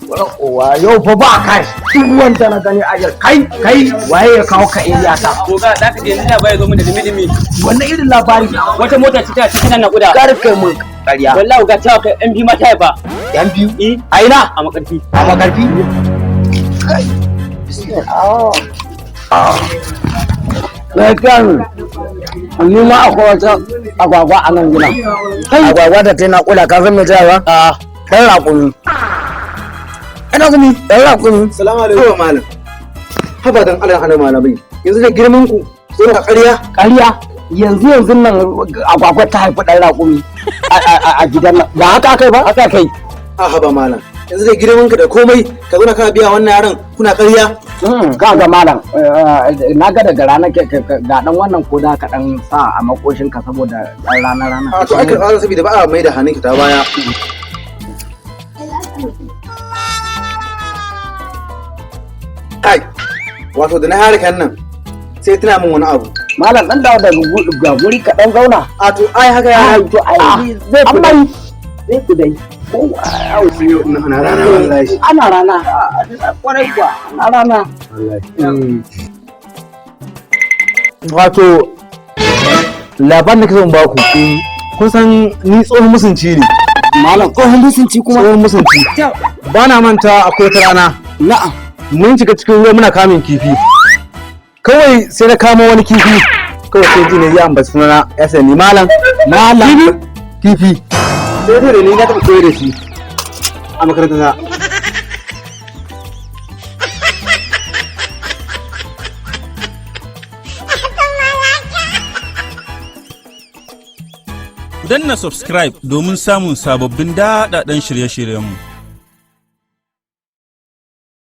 Wa yau fa ba kai duk wanda na gani a kai kai waye ya kawo ka area ta? Goga za ka je yanzu labari zo min da dumi-dumi. Wannan irin labari? Wata mota ce ta cikin naƙuda. Kar kai mun ƙarya. Wallahi ga ta kai yan biyu ma ta haifa. Yan biyu? Eh. A ina? A Makarfi. A Makarfi? Kai. Na kan ni ma akwai wata agwagwa a nan gidan. Agwagwa da ta yi naƙuda, ka san me ta haifa? Ɗan raƙumi. Ina zumi ɗan raƙumi. Salamu alaikum, malam. Haba dan Allah ana malamai. Yanzu da girman ku sai ka ƙarya. Ƙarya? Yanzu yanzu nan agwagwa ta haifi ɗan raƙumi a gidan nan. Ba haka kai ba, haka kai. A haba malam. Yanzu da girman ka da komai ka zo na kana biya wannan yaron kuna ƙarya. Ka ga malam, na ga daga rana ga dan wannan koda ka dan sa a makoshin ka saboda dan rana rana. A to aka ƙara saboda ba a mai da hannunki ta baya. Kai. Wato da na harkan nan sai tuna min wani abu. Malam, dan dawo daga ga guri ka dan zauna. A to ai haka ya Ai to ai zai fi dai. Zai fi dai. Ko au. Ana rana wallahi. Ana rana. Kwarai kuwa ana rana. Wallahi. Wato labarin da kake baku, kun san ni tsohon musunci ne. Malam, tsohon musunci kuma? Tsohon musunci. Ba na manta akwai wata rana. Na'am. Mun shiga cikin ruwa muna kamun kifi. Kawai sai na kamo wani kifi. Kawai sai ji ne ya ambaci sunana ya sani malam. Malam. Kifi. Sai dai da ni na taɓa koyar da shi a makarantar ta. Ku danna subscribe domin samun sababbin daɗaɗɗen shirye-shiryenmu.